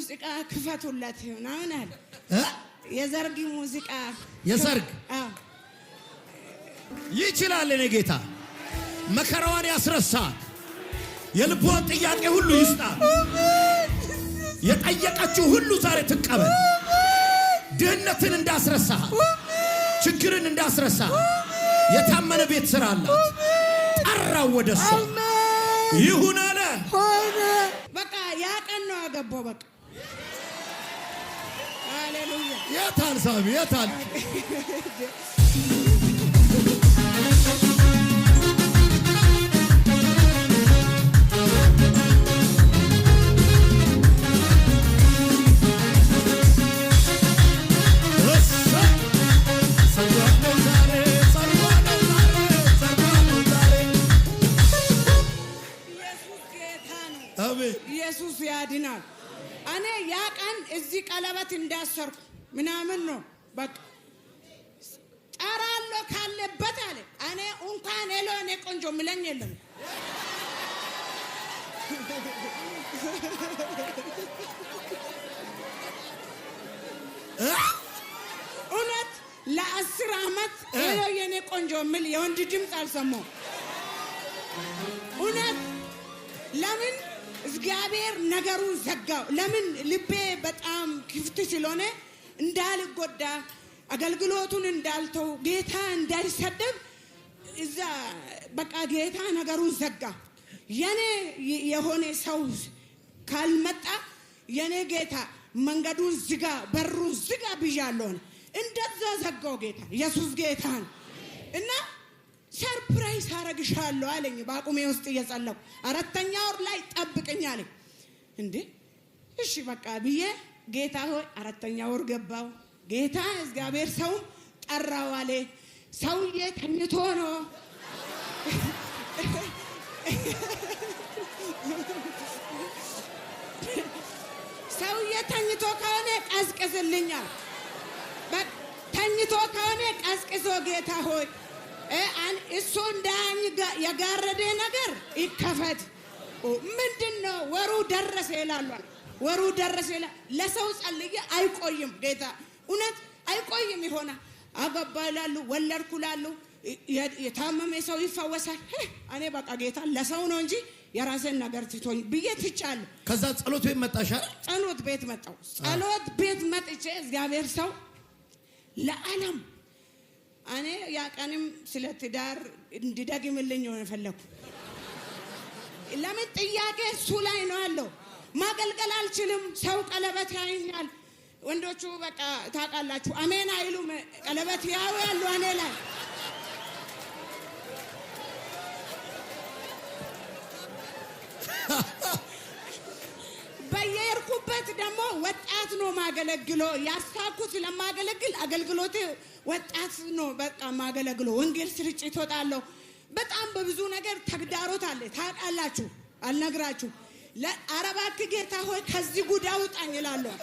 ሙዚቃ ክፈቱለት ምናምን አለ። የሰርግ ሙዚቃ። የሰርግ። አዎ። ይችላል። እኔ ጌታ መከራዋን ያስረሳት፣ የልቧን ጥያቄ ሁሉ ይስጣት። የጠየቀችው ሁሉ ዛሬ ትቀበል። ድህነትን እንዳስረሳ፣ ችግርን እንዳስረሳ የታመነ ቤት ስራ አላት። ጠራው ወደ እሷ፣ ይሁን አለ። ሆነ። በቃ ያ ቀን ነው ያገባው። በቃ ሃሌሉያ። የታል ሳሚ? የታል? እሰይ! ሰርጓ ነው ዛሬ፣ ሰርጓ ነው ዛሬ፣ ሰርጓ ነው ዛሬ። ኢየሱስ ጌታ ነው። አሜን። ኢየሱስ ያድናል። እኔ ያ ቀን እዚህ ቀለበት እንዳሰርኩ ምናምን ነው፣ በቃ ጠራለሁ ካለበት አለ። እኔ እንኳን hello እኔ ቆንጆ ምለኝ የለም። እውነት ለ10 ዓመት hello የኔ ቆንጆ ምል የወንድ ድምፅ አልሰማሁም። እውነት ለምን እግዚአብሔር ነገሩን ዘጋው? ለምን ልቤ በጣም ክፍት ስለሆነ እንዳልጎዳ፣ አገልግሎቱን እንዳልተው፣ ጌታ እንዳይሰደብ እዛ በቃ ጌታ ነገሩን ዘጋ። የኔ የሆነ ሰው ካልመጣ የኔ ጌታ መንገዱን ዝጋ፣ በሩን ዝጋ ብያለሁ። እንደዛ ዘጋው ጌታ። ኢየሱስ ጌታ ነው። እና surprise አረግሻለሁ አለኝ። በአቁሜ ውስጥ እየጸለኩ አራተኛ ወር ላይ ጠብቅኝ አለኝ። እንዴ እሺ በቃ ብዬ ጌታ ሆይ አራተኛ ወር ገባው። ጌታ እግዚአብሔር ሰውም ጠራው አለ። ሰውዬ ተኝቶ ነው። ሰውዬ ተኝቶ ከሆነ ቀዝቅዝልኛል። ተኝቶ ከሆነ ቀዝቅዞ ጌታ ሆይ እሱ እንዳኝ የጋረደ ነገር ይከፈት። ምንድን ነው ወሩ ደረሰ ይላሉ። ወሩ ደረሰ ይላል። ለሰው ጸልዬ አይቆይም ጌታ፣ እውነት አይቆይም። ይሆናል አገባ ይላሉ፣ ወለድኩ ይላሉ፣ የታመመ ሰው ይፈወሳል። እኔ በቃ ጌታ ለሰው ነው እንጂ የራሴን ነገር ትቶኝ ብዬ ትቻለሁ። ከዛ ጸሎት ቤት መጣሽ አይደል? ጸሎት ቤት መጣሁ። ጸሎት ቤት መጥቼ እግዚአብሔር ሰው ለዓለም እኔ ያ ቀንም ስለ ትዳር እንዲደግምልኝ ነው የፈለኩ። ለምን ጥያቄ እሱ ላይ ነው ያለው። ማገልገል አልችልም። ሰው ቀለበት ያይኛል። ወንዶቹ በቃ ታውቃላችሁ፣ አሜን አይሉም። ቀለበት ያው ያሉ እኔ ላይ። በየሄድኩበት ደግሞ ወጣት ነው ማገለግሎ፣ ያሳኩ ስለማገለግል አገልግሎቴ ወጣት ነው በቃ ማገለግሎ። ወንጌል ስርጭት እወጣለሁ። በጣም በብዙ ነገር ተግዳሮት አለ ታውቃላችሁ፣ አልነግራችሁ። ኧረ እባክህ ጌታ ሆይ ከዚህ ጉድ አውጣኝ እላለሁ።